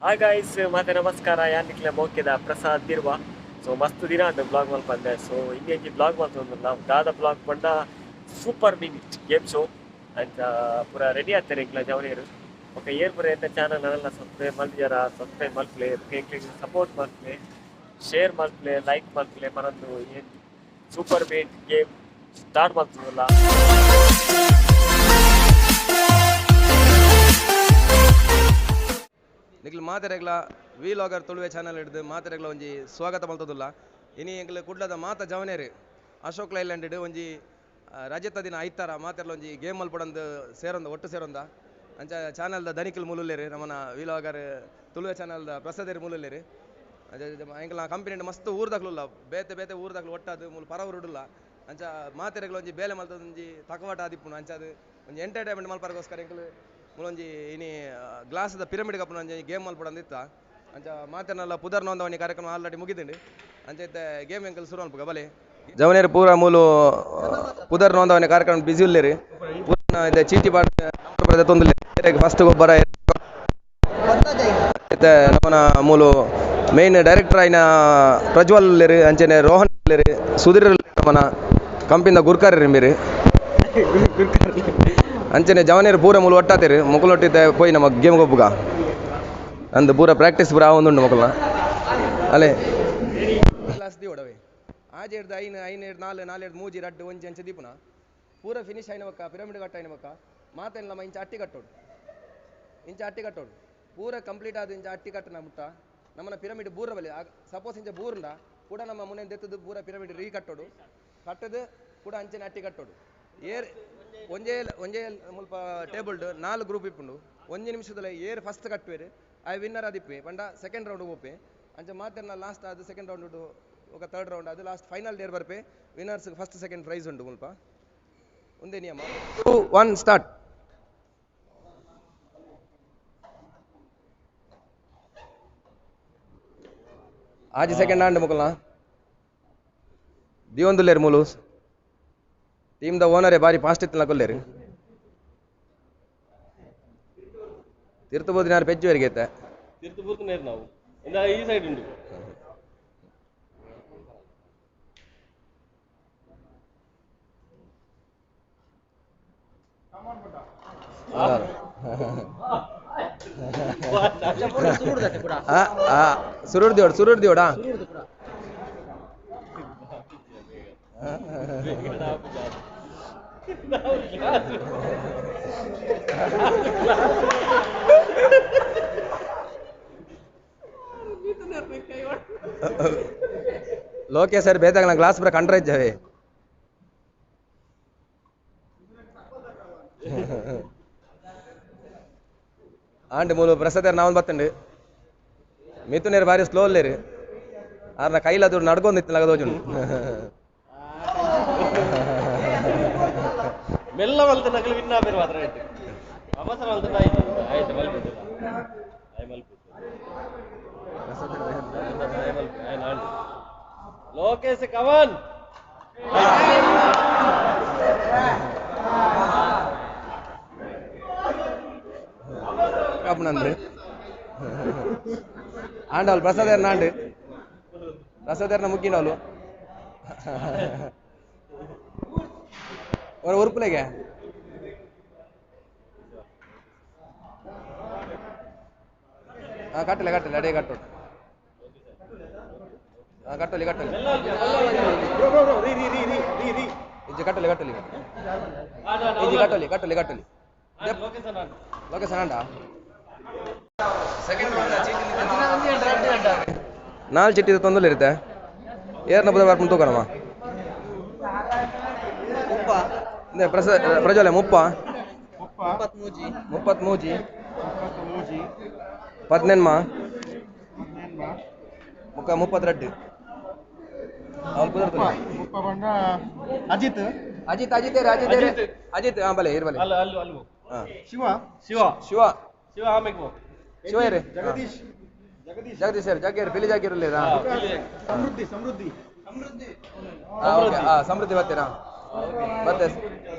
Hi guys, ಮತ್ತೆ ನಮಸ್ಕಾರ. ಯಾನಿಕ್ಲೆ ಮೋಕೆದ ಪ್ರಸಾದ್ ತಿರ್ವ. ಸೊ ಮಸ್ತ್ ದಿನ ಅಂತ ಬ್ಲಾಗ್ ಮಲ್ಪಂದೆ. ಸೊ ಇಂಗೆ ಬ್ಲಾಗ್ ಮಲ್ತೊಂದುಲ್ಲ ದಾದ ಬ್ಲಾಗ್ ಪಂಡ ಸೂಪರ್ ಮಿನಿಟ್ ಗೇಮ್ ಶೋ ಅಂಚ ಪೂರ ರೆಡಿ ಆಗ್ತಾರೆ ಎಂಕ್ಲ ಜವನಿಯರು. ಬೊಕ ಏರ್ ಪೂರ ಎನ್ನ ಚಾನಲ್ ನೆಲ್ಲ ಸಬ್ಸ್ಕ್ರೈಬ್ ಮಲ್ದಿಯರ ಸಬ್ಸ್ಕ್ರೈಬ್ ಮಲ್ಪಲೆ, ಎಂಕ್ಲೆಗ್ ಸಪೋರ್ಟ್ ಮಲ್ಪಲೆ, ಶೇರ್ ಮಲ್ಪಲೆ, ಲೈಕ್ ಮಲ್ಪಲೆ. ಪನೊಂದು ಏನ್ ಸೂಪರ್ ಮಿನಿಟ್ ಗೇಮ್ ಸ್ಟಾರ್ಟ್ ಮಲ್ತೊಂದುಲ್ಲ. ನಿಕ್ಲು ಮಾತೆರೆಗ್ಲ ವಿ ಲಾಗರ್ ತುಳುವೆ ಚಾನಲ್ ಹಿಡ್ದು ಮಾತೆರೆಗ್ಲ ಒಂಜಿ ಸ್ವಾಗತ ಮಲ್ತೊಂದುಲ್ಲ. ಇನಿ ಎಂಕ್ಲು ಕುಡ್ಲದ ಮಾತ ಜವನೇರು ಅಶೋಕ್ ಲೈಲ್ಯಾಂಡ್ ಒಂಜಿ ರಜೆತ ದಿನ ಐತಾರ ಮಾತೆರ್ಲ ಒಂಜಿ ಗೇಮ್ ಮಲ್ಪಡಂದು ಸೇರೊಂದ ಒಟ್ಟು ಸೇರೊಂದ. ಅಂಚ ಚಾನಲ್ದ ದನಿಕಲ್ ಮೂಲುಲ್ಲೇರು ನಮನ ವಿ ಲಾಗರ್ ತುಳುವೆ ಚಾನಲ್ದ ಪ್ರಸಾದೇರು ಮೂಲುಲ್ಲೇರು. ಎಂಕ್ಲ ಕಂಪನಿ ಮಸ್ತ್ ಊರ್ದಕ್ಲುಲ್ಲ, ಬೇತೆ ಬೇತೆ ಊರ್ದಕ್ಲು ಒಟ್ಟಾದ್ ಮೂಲು ಪರ ಊರುಡುಲ್ಲ. ಅಂಚ ಮಾತೆರೆಗ್ಲ ಒಂಜಿ ಬೇಲೆ ಮಲ್ತದ ಒಂಜಿ ತಕವಾಟ ಆದಿಪ್ಪುನು. ಅಂಚ ಅದು ಒಂಜಿ ಎಂಟರ್ಟೈನ್ಮೆಂಟ್ ಮಲ್ಪರಗೋಸ್ಕರ ಎಂಕ್ಲು ಮೂಲೊಂಜಿ ಇನಿ ಗ್ಲಾಸ್ದ ಪಿರಮಿಡ್ ಕಪ್ಪುನ ಒಂಜಿ ಗೇಮ್ ಮಲ್ಪಡಂದಿತ್ತ. ಅಂಚ ಮಾತೆರ್ನಲ್ಲ ಪುದರ್ ನೋಂದವಣಿ ಕಾರ್ಯಕ್ರಮ ಆಲ್ರೆಡಿ ಮುಗಿದಿಂಡು. ಅಂಚ ಇತ್ತೆ ಗೇಮ್ ಎಂಕಲ್ ಸುರು ಮಲ್ಪುಗ ಬಲೆ. ಜವನೇರು ಪೂರ ಮೂಲು ಪುದರ್ ನೋಂದವಣಿ ಕಾರ್ಯಕ್ರಮ ಬಿಸಿ ಉಲ್ಲೇರು. ಪೂರ ಇತ್ತೆ ಚೀಟಿ ಪಾಡ್ ನಂಬರ್ ತೊಂದುಲ್ಲೇರು. ಫಸ್ಟ್ ಗೊಬ್ಬರ ಇತ್ತೆ ನಮ್ಮನ ಮೂಲು ಮೇನ್ ಡೈರೆಕ್ಟರ್ ಆಯಿನ ಪ್ರಜ್ವಲ್ ಉಲ್ಲೇರು, ಅಂಚನೆ ರೋಹನ್ ಉಲ್ಲೇರು, ಸುಧೀರ್ ನಮ್ಮನ ಕಂಪಿಂದ ಗುರ್ಕಾರಿ ಮೇರು. ಅಂಚನೆ ಜವನೇರು ಪೂರ ಮೂಲು ಒಟ್ಟಾತೇರು ಮೊಕಲೊಟ್ಟಿದ್ದೆ ಪೋಯಿ ನಮ್ಮ ಗೇಮ್ ಗೊಬ್ಬುಗ ಅಂದು ಪೂರ ಪ್ರಾಕ್ಟೀಸ್ ಪೂರ ಆವೊಂದುಂಡು ಮೊಕಲ್ನ. ಅಲೆ ಕ್ಲಾಸ್ ದೀವಡವೆ ಆಜೆ ಹಿಡ್ದು ಐನು ಐನು ಹಿಡ್ದು ನಾಲ್ ನಾಲ್ ಹಿಡ್ದು ಮೂಜಿ ರಡ್ಡು ಒಂಜಿ ಅಂಚೆ ದೀಪುನ ಪೂರ ಫಿನಿಶ್ ಆಯಿನ ಬೊಕ್ಕ ಪಿರಮಿಡ್ ಕಟ್ಟ ಆಯಿನ ಬೊಕ್ಕ ಮಾತೆಲ್ಲ ಇಂಚ ಅಟ್ಟಿ ಕಟ್ಟೋಡು, ಇಂಚ ಅಟ್ಟಿ ಕಟ್ಟೋಡು ಪೂರ ಕಂಪ್ಲೀಟ್ ಆದ ಇಂಚ ಅಟ್ಟಿ ಕಟ್ಟನ ಮುಟ್ಟ ನಮ್ಮನ ಪಿರಮಿಡ್ ಬೂರ ಬಲಿ. ಸಪೋಸ್ ಇಂಚ ಬೂರ್ಂಡ ಕೂಡ ನಮ್ಮ ಮುನೆ ದೆತ್ತದು ಪೂರ ಪಿರಮಿಡ್ ರೀ ಕಟ್ಟೋಡು, ಕಟ್ಟದು ಕೂಡ ಅಂಚನೆ ಅಟ್ಟಿ ಕಟ್ಟೋಡು. ಏರ್ ಒಂಜೇ ಒಂಜೇ ಮುಲ್ಪ ಟೇಬಲ್ಡ್ ನಾಲ್ ಗ್ರೂಪ್ ಇಪ್ಪುಂಡು. ಒಂಜಿ ನಿಮಿಷದಲ್ಲಿ ಏರ್ ಫಸ್ಟ್ ಕಟ್ಟುವೇರು I winner ಆದಿಪ್ಪೆ ಪಂಡ ಸೆಕೆಂಡ್ ರೌಂಡ್ ಪೋಪೆ. ಅಂಚ ಮಾತೆರ್ನ ಲಾಸ್ಟ್ ಅದು ಸೆಕೆಂಡ್ ರೌಂಡ್ ఒక ಥರ್ಡ್ ರೌಂಡ್ ಅದು ಲಾಸ್ಟ್ ಫೈನಲ್ ಡೇರ್ ಬರ್ಪೆ. ವಿನ್ನರ್ಸ್ ಫಸ್ಟ್ ಸೆಕೆಂಡ್ ಪ್ರೈಸ್ ಉಂಡು ಮುಲ್ಪ. ಒಂದೇ ನಿಯಮ. 2 1 ಸ್ಟಾರ್ಟ್. ಆಜಿ ಸೆಕೆಂಡ್ ಆಂಡ್ ಮುಕಲ್ನ ದಿವೊಂದುಲ್ಲೇರು ಮೂಲು ಟೀಮ್ the ಓನರೇ ಬಾರಿ ಫಾಸ್ಟ್ ಇತ್ತಲ್ಲ ಕೊಲ್ಲೇರು. ತಿರ್ತು ಬೋದಿನಾರು ಪೆಜ್ಜುವರಿಗೆ ಐತೆ. ತಿರ್ತು ಬೂರ್ತು ನಾವು ಇಂದ ಈ ಸೈಡ್ ಉಂಟು. ಸುರೂರ್ ದಿಯೋಡ್ ಸುರೂರ್ ದಿಯೋಡಾ. ಲೋಕೇಶ್ ಸರ್ ಬೇತಾಗಲ ಗ್ಲಾಸ್ ಪೂರ ಕಂಡ್ರೆ ಇಜ್ಜವೆ. ಆಂಡ್ ಮೂಲು ಪ್ರಸಾದರ್ ನಾವೊಂದು ಬತ್ತಂಡು ಮಿಥುನೇರು ಬಾರಿ ಸ್ಲೋ ಅಲ್ಲೇರು. ಆರ್ನ ಕೈಲಾದ್ರು ನಡ್ಕೊಂದಿತ್ತು ಲಗದೋಜುಂಡು. ಮೆಲ್ಲ ಮಲ್ತ ನಕಲು ವಿನ್ ಆಪೇರು ಮಾತ್ರ ಆಯ್ತು. ಅವಸರ ಮಲ್ತ ಆಯ್ತು ಆಯ್ತು ಮಲ್ಪಿತ್ತು ಆಯ್ ಮಲ್ಪಿತ್ತು ಲೋಕೇಶ್ ಕವನ್ ಕಾಪುನಂದ್ರೆ ಆಂಡವಳು ಪ್ರಸಾದರ್ನ ಆಂಡ್ ಪ್ರಸಾದರ್ನ ಮುಗ್ಗಿನವಳು ஒரு உறுப்புலைங்க. ಕಟ್ಟಲೆ ಕಟ್ಟಲೆ ಅದೇ ಕಟ್ಟೋಡು. ಕಟ್ಟಲಿ ಕಟ್ಟಲಿ ಇಜ್ಜಿ ಕಟ್ಟಲಿ ಕಟ್ಟಲಿ ಇಜ್ಜಿ ಕಟ್ಟಲಿ ಕಟ್ಟಲಿ ಕಟ್ಟಲಿ ಲೊಕೇಶನ್ ಅಂಡ. ನಾಲ್ ಚಿಟ್ಟಿ ತೊಂದರೆ ಇರುತ್ತೆ. ಏರ್ನ ಬುಧ ಬರ್ಕೊಂಡು ತಗೋಣಮ್ಮ. ಪ್ರಸಾದ್ ಪ್ರಜ್ವಲ ಮುಪ್ಪ ಮುಪ್ಪತ್ಮೂಜಿ ಪದ್ನೆನ್ಮ ಮುಕ್ಕ ಮುಪ್ಪತ್ತೆರಡು. ಅಜಿತ್ ಅಜಿತ್ ಅಜಿತ್ ಅಜಿತ್ ಅಜಿತ್ ಹಾ ಬಲೆ ಇರ್ ಬಲೆ. ಶಿವ ಶಿವ ಶಿವ ಶಿವ ಆಮೇಲೆ ಶಿವ ಇರು. ಜಗದೀಶ್ ಜಗದೀಶ್ ಸರ್ ಜಗ್ಗೇರು ಬಿಲಿ ಜಗ್ಗೇರು ಸಮೃದ್ಧಿ ಸಮೃದ್ಧಿ ಸಮೃದ್ಧಿ ಬರ್ತೀರಾ ಮತ್ತೆ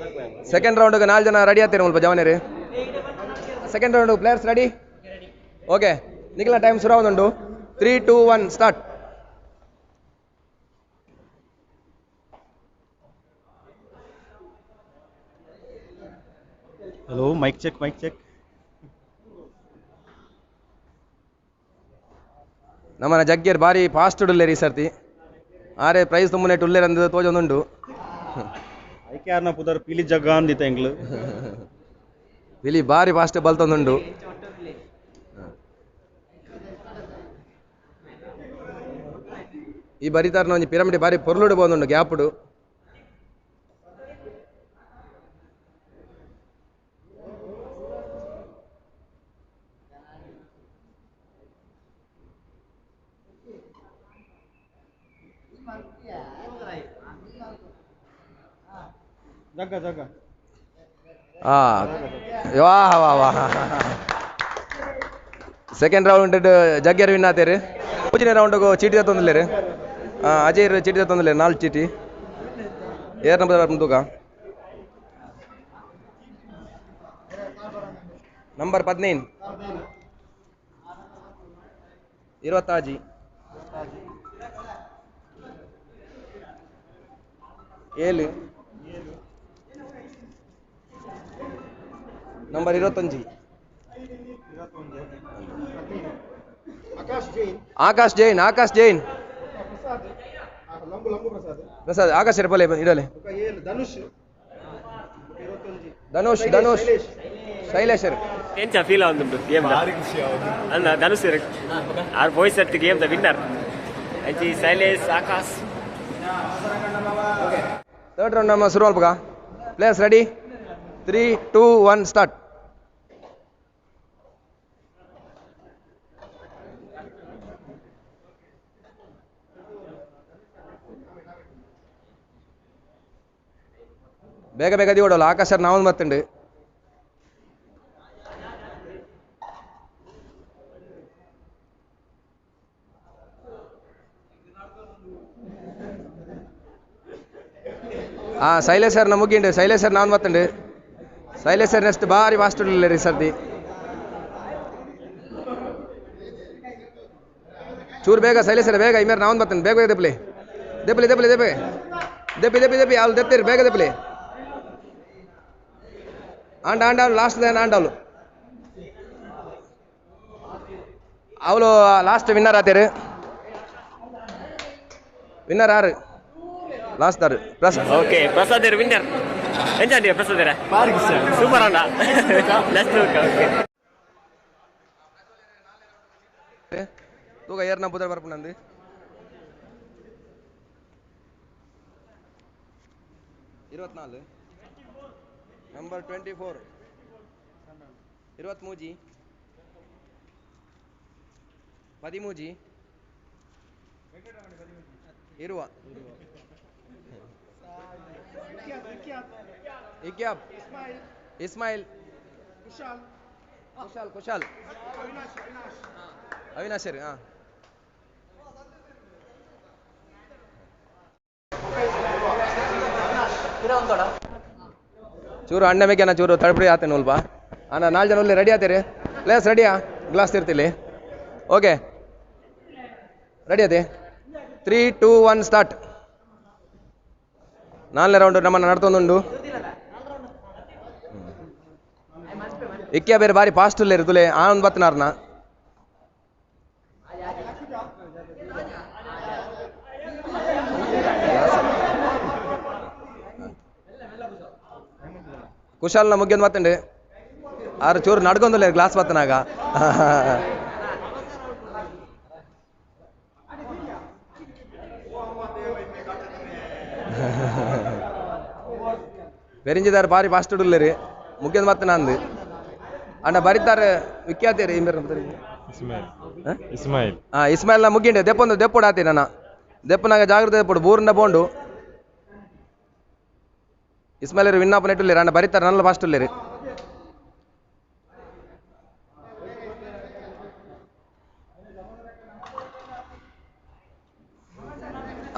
ಸೆಕೆಂಡ್ ರೌಂಡ್ ನಾಲ್ಕು ಜನ ರೆಡಿ ಆಗ್ತೀರಾ ಮುಲ್ಪ ಜವನೇರಿ. Second round players ready? Okay. ನಿಖಿಲ ಟೈಮ್ ಶುರು 3 2 1 start. Hello, mic check, mic check. ನಮ್ಮನ ಜಗ್ಗೇರ್ ಬಾರಿ ಫಾಸ್ಟ್ ಉಲ್ಲೇರಿ ಸರ್ತಿ ಆರೆ ಪ್ರೈಸ್ ತುಂಬನೆ ಉಲ್ಲೇರ್ ಅಂದ ತೋಜೊಂದುಂಡು. ಐಕೆ ಆರ್ನ ಪುದರ್ ಪಿಲಿ ಜಗ್ಗ ಅಂದಿತ್ತ ಎಂಗ್ಲು. ಪಿಲಿ ಬಾರಿ ಫಾಸ್ಟ್ ಬಲ್ತೊಂದುಂಡು. ಈ ಬರಿತಾರನ ಒಂಜಿ ಪಿರಮಿಡ್ ಬಾರಿ ಪೊರ್ಲುಡು ಬೋಂದುಂಡು ಗ್ಯಾಪುಡು. ಜಗ್ಗ ಜಗ್ಗ. ವಾಹ್ ವಾಹ್ ವಾಹ್. ಸೆಕೆಂಡ್ ರೌಂಡ್ ಜಗ್ಗೇರ್ ವಿನ್ ಆತೇರು. ಮೂಜನೇ ರೌಂಡ್ಗು ಚೀಟಿ ತತ್ತೊಂದುಲ್ಲೇರು. ಅಜಯ್ ಚೀಟಿ ತತ್ತೊಂದುಲ್ಲೇರು 4 ಚೀಟಿ. ಏರ್ ನಂಬರ್ ತೂಕ ನಂಬರ್ 15 26 7 ನಂಬರ್ 25 ಆಕಾಶ್ ಜೈನ್. ಆಕಾಶ್ ಜೈನ್, ಆಕಾಶ್ ಜೈನ್ ಪ್ರಸಾದ್ ಆಕಾಶ್ ಇರಪಲೆ ಇಡಲೆ. ಧನುಷ್ ಧನುಷ್ ಧನುಷ್ ಶೈಲೇಶರ್. ಎಂಚ ಫೀಲ್ ಆವೊಂದುಂಡು ಗೇಮ್ ಅಲ್ಲ ಧನುಷ್ ಆರ್ ಬಾಯ್ಸ್ ಅಟ್ ಗೇಮ್ the winner ಅಂಚಿ ಶೈಲೇಶ್ ಆಕಾಶ್. ಥರ್ಡ್ ರೌಂಡ್ ನಮ್ಮ ಶುರು ಅಲ್ಪಗ. Players ready? 3 2 1 ಸ್ಟಾರ್ಟ್. ಬೇಗ ಬೇಗ ದಿವಡಲ್ಲ ಆಕಾಶ್ ನಾವು ಬರ್ತಂಡು. ಶೈಲೇಶ್ ಸರ್ ಮುಗಿಂಡು. ಶೈಲೇಶ್ ಸರ್ ನಾನು ಬರ್ತಂಡು. ಶೈಲೇಶ್ ಸರ್ ನೆಕ್ಸ್ಟ್ ಬಾರಿ ಫಾಸ್ಟ್ ಉಳ್ಳಿಲ್ಲ ರೀ ಸರ್ದಿ. ಚೂರು ಬೇಗ ಶೈಲೇಶ್ ಸರ್ ಬೇಗ ಇಮೇರ್ ನಾವು ಬರ್ತೇನೆ. ಬೇಗ ಬೇಗ ದೆಪ್ಪಲಿ ದೆಪ್ಪಲಿ ದೆಪ್ಪಲಿ ದೆಪ್ಪೆ ದೆಪ್ಪಿ ದೆಪ್ಪಿ ದೆಪ್ಪಿ ಅವ್ಳು ದೆಪ್ತೀರಿ ಬೇಗ ದೆಪ್ಪಲಿ. ಆಂಡ ಆಂಡ ಅವಳು ಲಾಸ್ಟ್ ದೇನ ಆಂಡ ಅವಳು ಅವಳು ಲಾಸ್ಟ್ ವಿನ್ನರ್ ಆತೇರು. ವಿನ್ನರ್ ಆರು ಲಾಸ್ಟ್ ಆರು ಪ್ರಸಾದ್. Okay Prasad winner. ಎಂಚ ಅಂಡಿ ಪ್ರಸಾದ್ ಸೂಪರ್ ಅಣ್ಣ. ನೆಕ್ಸ್ಟ್ ಓಕೆ ತೂಗ ಏರ್ನ ಬುಧರ್ ಬರ್ಪುಂಡು. 24 ನಂಬರ್ 24 23 13 ಇರುವ ಇಕ್ಯಾಬ್ ಇಸ್ಮಾಯಿಲ್ ಕುಶಾಲ್ ಕುಶಾಲ್ ಅವಿನಾಶ್ ಹಾಂ. ಚೂರು ಅಣ್ಣ ಮೇಕೆನ ಚೂರು ತಡಪಡಿ ಆತೇನೆ ಅಲ್ಪ ಅಣ್ಣ. 4 ಜನ ಒಳ್ಳೆ ರೆಡಿ ಆತೀರಿ? ಪ್ಲೇಯರ್ಸ್ ರೆಡಿಯಾ? ಗ್ಲಾಸ್ ಇರ್ತಿಲ್ಲಿ. ಓಕೆ ರೆಡಿ ಅದೇ? 3 2 1 ಸ್ಟಾರ್ಟ್. 4ನೇ ರೌಂಡ್ ನಮ್ಮನ್ನು ನಡ್ತೊಂದುಂಡು. ಇಕ್ಕಿಯ ಬೇರೆ ಬಾರಿ ಫಾಸ್ಟ್ ಉಲ್ಲೇರು ತುಲೆ ಆನಂದ್ ಬತ್ತನಾರ್ನ. ಕುಶಾಲ್ನ ಮುಗಿಯೊಂದು ಬತ್ತಂಡು. ಆರು ಚೂರು ನಡ್ಕೊಂದುಲ್ಲೇರು ಗ್ಲಾಸ್ ಬತ್ತನಾಗ. ಪೆರಿಂಜಿದಾರ್ ಬಾರಿ ಫಾಸ್ಟ್ ಉಲ್ಲೇರಿ ಮುಗಿಯೊಂದು ಬತ್ತನ ಅಂದು ಅಣ್ಣ ಬರಿತಾರೆ ವಿಖ್ಯಾತೇರಿ. ಇಸ್ಮಾಯಿಲ್ ಇಸ್ಮಾಯಿಲ್ ಹಾಂ ಇಸ್ಮಾಯಿಲ್ನ ಮುಗಿಂಡೆ ದೆಪ್ಪೊಂದು ದೆಪ್ಪೊಡು ಆತಿ ನನ್ನ ದೆಪ್ಪನಾಗ ಜಾಗ್ರತೆ ದೆಪ್ಪೊಡು ಬೂರ್ನ ಬೋಂಡು. ಇಸ್ಮಾಯಿಲ್ ವಿನ್ನಾಪ ನೆಟ್ಟುಲ್ಲೇರಿ ಅಣ್ಣ ಬರಿತಾರೆ ನಲ್ಲ ಫಾಸ್ಟ್ ಉಲ್ಲೇರಿ.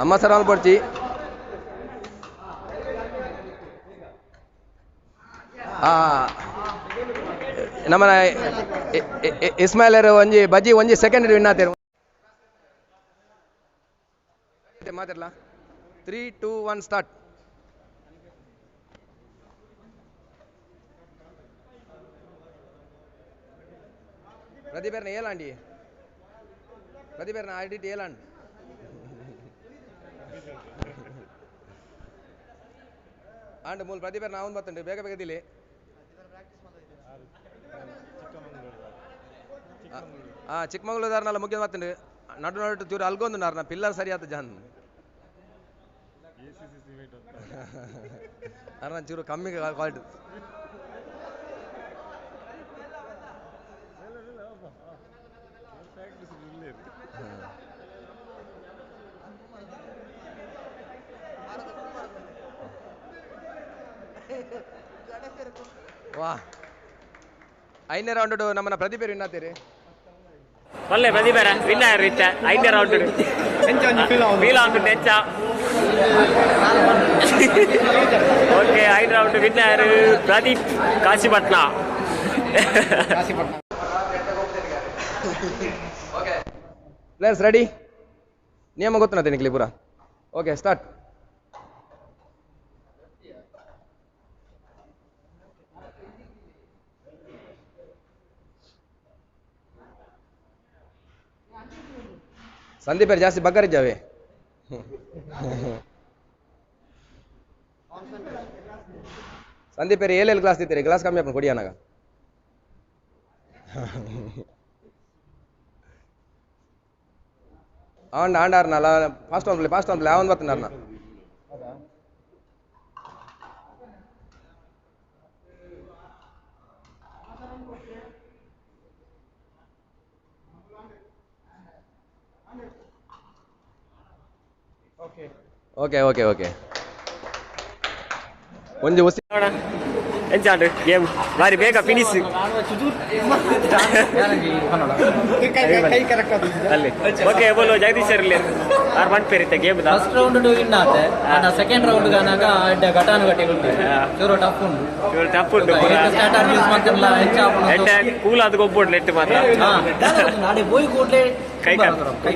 ಅಮ್ಮ ಸರ್ ಪೊಡ್ಚಿ. ನಮ್ಮನ ಇಸ್ಮಾಯಿಲ್ ಒಂಜಿ ಬಜ್ಜಿ ಒಂಜಿ ಸೆಕೆಂಡ್ ವಿನ್ ಆತೇರು ಮಾತಾಡಲ. 3 2 1 ಸ್ಟಾರ್ಟ್. ಪ್ರದೀಪರ್ನ ಏಲಾಂಡಿ, ಪ್ರದೀಪರ್ನ ಐಡಿಟಿ ಏಲಾಂಡ್. ಆಂಡ್ ಮೂಲ ಪ್ರದೀಪರ್ನ ಅವನು ಬತ್ತುಂಡು ಬೇಗ ಬೇಗ ದಿಲಿ. ಚಿಕ್ಕಮಗಳೂರುದಾರನೆಲ್ಲ ಮುಗಿದು ಬತ್ತುಂಡು ನಡು ನಡು ಚೂರು ಅಲ್ಗೊಂದು ನಾರ್ನ ಪಿಲ್ಲರ್ ಸರಿಯಾದ ಜಾನ್ ಅರ್ನ ಚೂರು ಕಮ್ಮಿ ಕ್ವಾಲಿಟಿ. ವಾ ಐದನೇ ರೌಂಡ್ ನಮ್ಮನ್ನ ಪ್ರದೀಪರು ವಿನ್ ಆತೀರಿ. ಒಳ್ಳೆ ಪ್ರದೀಪರ ವಿನ್ ಆಯ್ರು ಇತ್ತ ಐದನೇ ರೌಂಡ್ ಫೀಲ್ ಆಗುಂಟು ಹೆಚ್ಚ. ಓಕೆ ಐದು ರೌಂಡ್ ವಿನ್ ಆಯ್ರು ಪ್ರದೀಪ್ ಕಾಶಿಪಟ್ನ. Players ready? ನಿಯಮ ಗೊತ್ತು ನಿಕ್ಲಿ ಪೂರ. Okay start. Sandeep ಜಾಸ್ತಿ ಬಗ್ಗರಿದ್ದಾವೆ. ಸಂದೀಪ್ ಏಳೆಲ್ ಗ್ಲಾಸ್ ತಿಂತೀರಿ? ಗ್ಲಾಸ್ ಕಮ್ಮಿ ಹಾಕೊಂಡು ಕೊಡಿ ಅನ್ನಾಗ. ಆಂಡ್ ಆಂಡಾರ್ನಲ್ಲ fast one play, fast one play ಅವನ್ ಬರ್ತಾನ. ಓಕೆ ಓಕೆ ಓಕೆ ಒಂಜಿ ಒಸಿ ಎಂಚಾಂಡ್ ಗೇಮ್ ಬಾರಿ ಬೇಗ ಫಿನಿಶ್ ಅಲ್ಲಿ. ಓಕೆ ಬೋಲೋ ಜಗದೀಶ್ ಸರ್ ಇಲ್ಲಿ ಆರ್ ಒನ್ ಪೇರ್ ಇತ್ತೆ ಗೇಮ್ ಫಸ್ಟ್ ರೌಂಡ್ ವಿನ್ ಆತೆ ಆಂಡ ಸೆಕೆಂಡ್ ರೌಂಡ್ ಗಾನಾಗ ಅಡ್ಡ ಘಟಾನು ಗಟ್ಟಿ ಉಂಟು, ಚೂರು ಟಫ್ ಉಂಟು. ಚೂರು ಟಫ್ ಉಂಟು ಪೂರ. ಸ್ಟಾರ್ಟರ್ ಯೂಸ್ ಮಾಡ್ತಿರಲ್ಲ ಹೆಚ್ಚು. ಎಡ್ಡೆ ಕೂಲ್ ಅದು ಗೊಬ್ಬುಂಡು ನೆಟ್ ಮಾತ್ರ. ನಾಳೆ ಪೋಯಿ ಕೂಡ್ಲೆ ಕೈ ಕೈ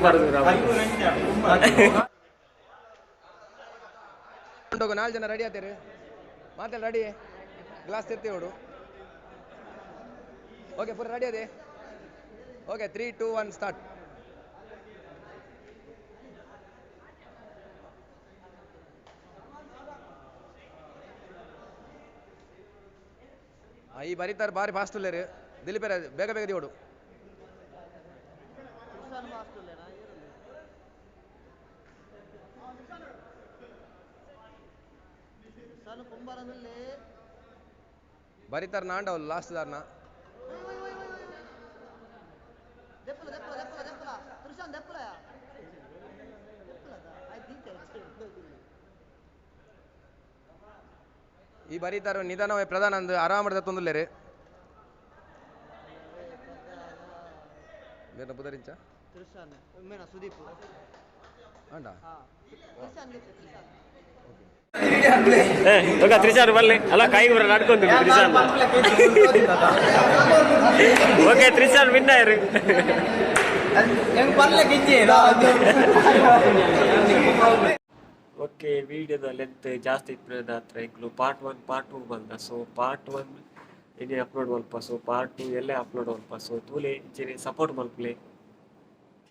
ನಾಲ್ಕು ಜನ ರೆಡಿ ಆತೀರಿ? ಮಾತೆಲ್ಲ ರೆಡಿ? ಗ್ಲಾಸ್ ತಿರ್ತೀವಿ ನೋಡು. ಓಕೆ ಪೂರ ರೆಡಿ ಅದೇ? Okay 3 2 1 start. ಈ ಬರೀತಾರೆ ಬಾರಿ ಫಾಸ್ಟ್ ಉಲ್ಲೇರು ದಿಲೀಪರ ಬೇಗ ಬೇಗ ದಿವಡು. ಬರೀತಾರ ನಾಂಡವ್ ಲಾಸ್ಟ್ ದಾರ್ನ. ಈ ಬರೀತಾರ ನಿಧಾನವೇ ಪ್ರಧಾನ ಅಂದ್ ಆರಾಮ ತೊಂದಲೇರಿ. ಬೇರೆ ಬುಧರಿಂಚ ಅಂಡ ತ್ರಿಶಾನ್ ಬಲ್ಲೆ ಅಲ್ಲ ಕೈ ಬರ ನಡ್ಕೊಂಡು ತ್ರಿಶಾನ್. ಓಕೆ ತ್ರಿಶಾನ್ ವಿನ್ ಆಯ್ರು. ಓಕೆ ವಿಡಿಯೋದ ಲೆಂತ್ ಜಾಸ್ತಿ ಇಪ್ಪದ ಹತ್ರ ಎಂಕ್ಲು ಪಾರ್ಟ್ 1 ಪಾರ್ಟ್ 2 ಬಂದ. ಸೊ ಪಾರ್ಟ್ 1 ಇನಿ ಅಪ್ಲೋಡ್ ಮಲ್ಪ, ಸೊ ಪಾರ್ಟ್ 2 ಎಲ್ಲೇ ಅಪ್ಲೋಡ್ ಮಲ್ಪ. ಸೊ ತೂಲೆ ಇಂಚೆನೆ ಸಪೋರ್ಟ್ ಮಲ್ಪಲೆ.